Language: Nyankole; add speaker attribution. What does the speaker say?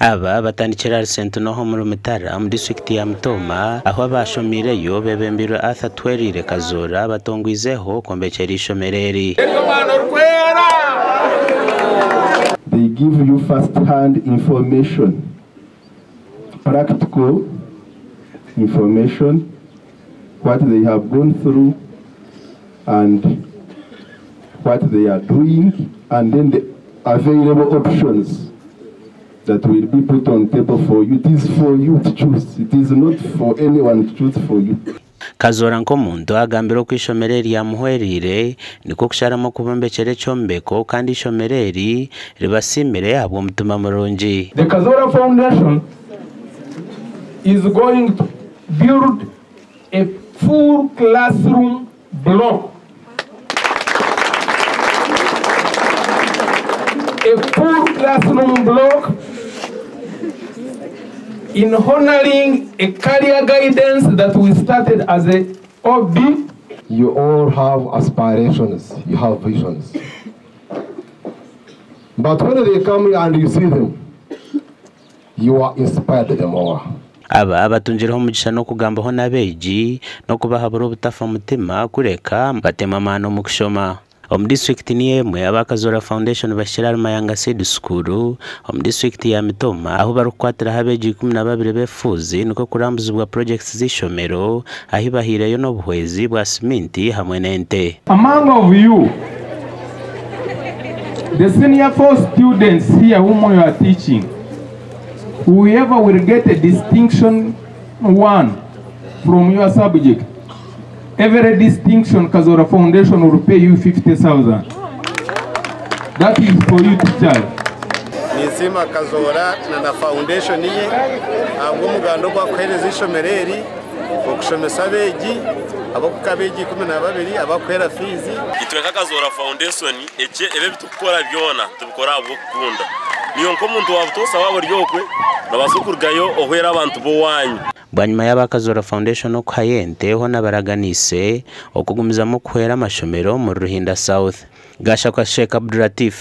Speaker 1: Aba batandikire ahari Sentinel omuri Mutara omu disiturikiti ya Mitooma ahu abaashomiireyo beebembeirwe Arthur Tweriire Kazoora batongwizeho kwombekyera eishomero eri.
Speaker 2: They give you first hand information, practical information, what they have gone through and what they are doing and then the available options that will be put on table for you. It is for you to choose. It is not for anyone to choose for you.
Speaker 1: Kazoora nk'omuntu agambire oku eishomero eri ryamuhwereire nikwo kusharamu kubombekyera ekyombeko kandi eishomero eri ribasiimire ahabw'omutima murungi.
Speaker 3: The Kazoora Foundation is going to build a full classroom block. A full classroom block in honoring a career guidance that we started as a OB.
Speaker 4: You all have aspirations, you have visions. But when they come here and you see them, you are inspired them more.
Speaker 1: Aba batungireho omugisha n'okugambaho n'abeegi n'okubahabura obutafa mutima kureka batema amaani omu kushoma. Omu disiturikiti niyo emwe aba Kazoora Foundation bahikire ahari Mayanga Seed School omu disiturikiti ya Mitooma ahu barikukwatiraho abeegi 12 b'efuuzi nikwo kurambuzibwa purojekiti z'eishomero ahu bahaireyo n'obuhwezi bwa siminti hamwe n'ente.
Speaker 3: Among of you, the senior four students here whom you are teaching, whoever will get a distinction 1 from your subject, every distinction Kazoora Foundation will pay you 50,000. That is for you teachers.
Speaker 5: Ninsiima Kazoora na foundation ye ahabw'omuganda ogwakuheereza ishomero eri okushomesa abeegi abakuka abeegi 12 abakuheera fiizi.
Speaker 6: Itwe nka Kazoora Foundation eki ebi ebitukukora byona tubikora ahabw'okukunda. Niyo nk'omuntu wa butoosa waaba ori okwe nobaasa okurugayo ohwere abantu b'owaanyu.
Speaker 1: Bwanyima y'aba Kazoora Foundation okuhayo ente hoona baraganiise okugumizamu okuhwera amashomero omuri Ruhinda South. Gashakwa Sheikh Abdulatif.